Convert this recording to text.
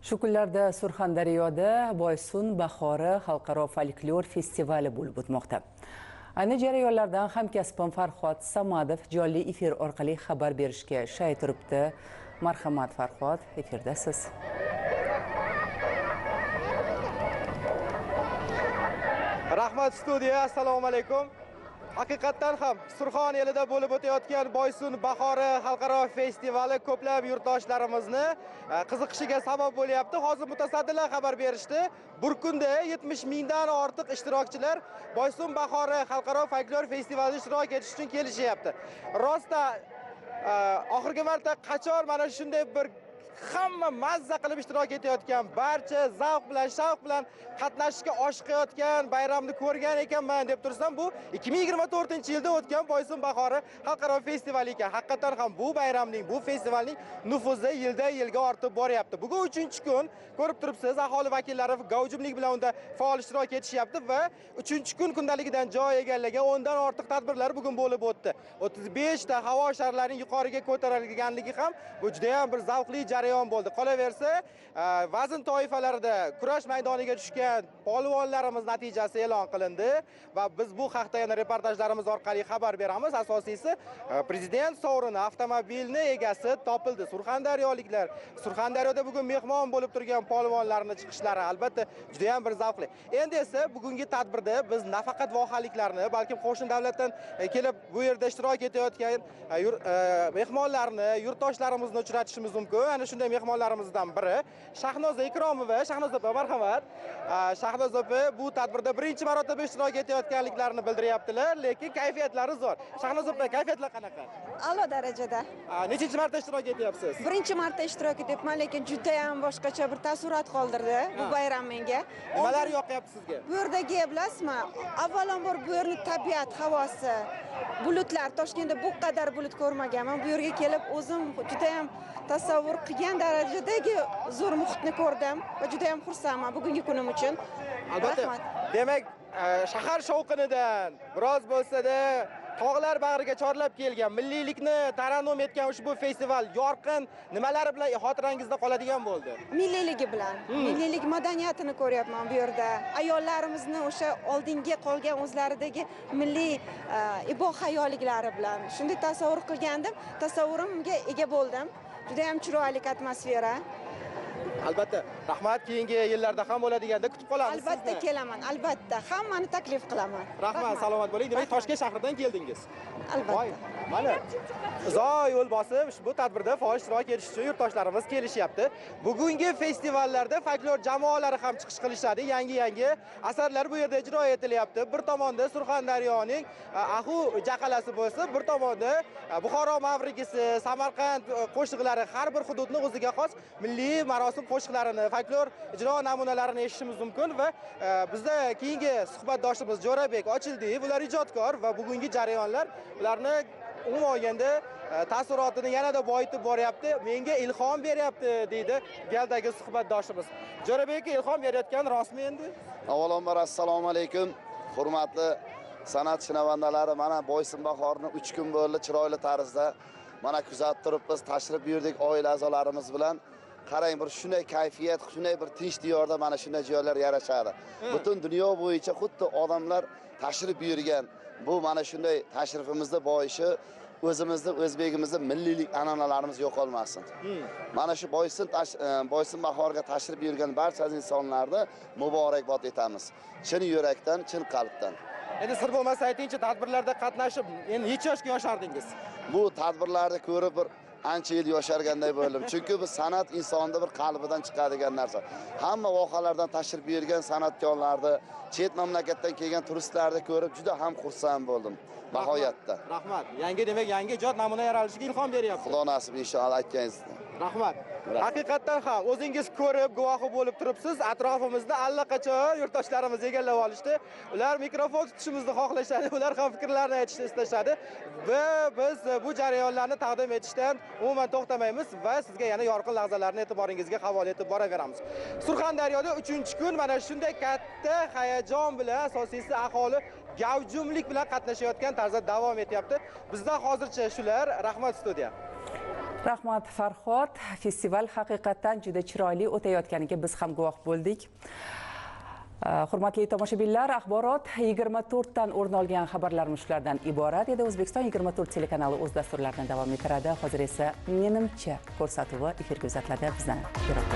Shu kunlarda Surxondaryoda Boysun bahori xalqaro folklor festivali bo'lib o'tmoqda. Ayni jarayonlardan hamkasbim Farhod Samadov jonli efir orqali xabar berishga shay turibdi. Marhamat Farhod, efirdasiz. Rahmat studiya, assalomu alaykum. Haqiqatdan ham Surxon elida bo'lib o'tayotgan Boysun bahori xalqaro festivali ko'plab yurtdoshlarimizni qiziqishiga sabab bo'lyapti. Hozir mutasaddilar xabar berishdi. Bir kunda 70 mingdan ortiq ishtirokchilar Boysun bahori xalqaro folklor festivalida ishtirok etish uchun kelishyapti. Rostda oxirgi marta qachon mana shunday bir hamma mazza qilib ishtirok etayotgan, barcha zavq bilan, shavq bilan qatnashishga oshiqayotgan bayramni ko'rgan ekanman deb tursam, bu 2024-yilda o'tgan Boysun bahori xalqaro festivali ekan. Haqiqatan ham bu bayramning, bu festivalning nufuzi yildan yilga ortib boryapti. Bugun 3-kun, ko'rib turibsiz, aholi vakillari gavjumlik bilan unda faol ishtirok etishyapti va 3-kun kundaligidan joy egallagan 10 dan ortiq tadbirlar bugun bo'lib o'tdi. 35 ta havo sharlarining yuqoriga ko'tarilganligi ham bu juda ham bir zavqli jarayon bo'ldi. Qolaversa, vazn toifalarida kurash maydoniga tushgan polvonlarimiz natijasi e'lon qilindi va biz bu haqda yana reportajlarimiz orqali xabar beramiz. Asosiysi, prezident sovrini, avtomobilni egasi topildi. Surxondaryoliklar, Surxondaryoda bugun mehmon bo'lib turgan polvonlarning chiqishlari albatta juda ham bir zavqli. Endi esa bugungi tadbirda biz nafaqat vohaliklarni, balkim qo'shni davlatdan kelib bu yerda ishtirok etayotgan mehmonlarni, yurtdoshlarimizni uchratishimiz mumkin. Ana shunday mehmonlarimizdan biri Shahnoza Ikromova. Shahnoza opa, marhamat. Shahnoza opa bu tadbirda birinchi marotaba ishtirok etayotganliklarini bildiryaptilar, lekin kayfiyatlari zo'r. Shahnoza opa, kayfiyatlar qanaqa? A'lo darajada. Nechinchi marta ishtirok etyapsiz? Birinchi marta ishtirok etyapman, lekin juda ham boshqacha bir taassurot qoldirdi bu bayram menga. Nimalar yoqyapti sizga? Bu yerdagi, bilasizmi, avvalambor bu yerning tabiat, havosi, bulutlar. Toshkentda bu qadar bulut ko'rmaganman. Bu yerga kelib o'zim juda ham tasavvur qilgan darajadagi zo'r muhitni ko'rdim va juda ham xursandman bugungi kunim uchun. Albatta. Demak, shahar shovqinidan biroz bo'lsa-da tog'lar bag'riga chorlab kelgan, milliylikni tarannum etgan ushbu festival yorqin nimalari bilan xotirangizda qoladigan bo'ldi? Milliyligi bilan, milliylik madaniyatini ko'ryapman bu yerda. Ayollarimizni o'sha oldingi qolgan o'zlaridagi milliy ibo hayoliklari bilan shunday tasavvur qilgandim, tasavvurimga ega bo'ldim. Juda ham chiroyli atmosfera. Albatta, rahmat. Keyingi yillarda ham bo'ladigan deb kutib qolamiz. Albatta kelaman, albatta. Hammani taklif qilaman. Rahmat, salomat bo'ling. Demak, Toshkent shahridan keldingiz. Albatta. Mana uzoq yo'l bosib ushbu tadbirda faol ishtirok etish uchun yurtdoshlarimiz kelishyapti. Bugungi festivallarda folklor jamoalari ham chiqish qilishadi. Yangi-yangi asarlar bu yerda ijro etilyapti. Bir tomonda Surxondaryoning Ahu jaqalasi bo'lsa, bir tomonda Buxoro mavrigisi, Samarqand qo'shiqlari, har bir hududni o'ziga xos milliy marosim qo'shiqlarini, folklor ijro namunalarini eshitishimiz mumkin va bizda keyingi suhbatdoshimiz Jo'rabek Ochildiyev, ular ijodkor va bugungi jarayonlar ularni umuman olganda taassurotini yanada boyitib boryapti, menga ilhom beryapti deydi galdagi suhbatdoshimiz. Jo'rabek, ilhom berayotgan rostmi endi? Avvalambor assalomu alaykum, hurmatli san'at shinavandalari. Mana Boysun bahorini 3 kun bo'ldi chiroyli tarzda mana kuzatib turibmiz, tashrif buyurdik oila a'zolarimiz bilan. Qarang, bir shunday kayfiyat, shunday bir tinch diyorda mana shunday joylar yarashadi. Butun dunyo bo'yicha xuddi odamlar tashrif buyurgan. Bu mana shunday tashrifimizda boishi o'zimizni, o'zbegimizni milliylik an'analarimiz yo'qolmasin. Mana shu Boysun bahoriga tashrif buyurgan barcha insonlarni muborakbod etamiz. Chin yurakdan, chin qalbdan. Endi sir bo'lmasa aytingchi, tadbirlarda qatnashib, endi necha yoshga yoshardingiz? Bu tadbirlarni ko'rib bir ancha yil yosharganday bo'ldim. Chunki bu san'at insonni bir qalbidan chiqadigan narsa. Hamma vohalardan tashrif buyurgan san'atkorlarni, chet mamlakatdan kelgan turistlarni ko'rib juda ham xursand bo'ldim. Nihoyatda. Rahmat. Yangi, demak, yangi ijod namuna yaralishiga ilhom beryapti. Xudo nasib inshaalloh aytganingizni. Rahmat. Haqiqatdan ham o'zingiz ko'rib, guvohi bo'lib turibsiz. Atrofimizda allaqachon yurtdoshlarimiz egallab olishdi. Ular mikrofon tutishimizni xohlashadi, ular ham fikrlarini aytishni istashadi. Va biz bu jarayonlarni taqdim etishdan umuman to'xtamaymiz va sizga yana yorqin lahzalarni e'tiboringizga havola etib boraveramiz. Surxondaryoda 3-kun mana shunday katta hayajon bilan, asosiysi aholi gavjumlik bilan qatnashayotgan tarzda davom etyapti. Bizdan hozircha shular. Rahmat studiya. Rahmat, Farhod. Festival haqiqatdan juda chiroyli o'tayotganiga biz ham guvoh bo'ldik. Hurmatli tomoshabinlar, axborot 24 dan o'rin olgan xabarlarimiz shulardan iborat edi. O'zbekiston 24 telekanali o'z dasturlarini davom ettiradi. Hozir esa Menimcha ko'rsatuvi efirga uzatiladi. Bizdan yiroq.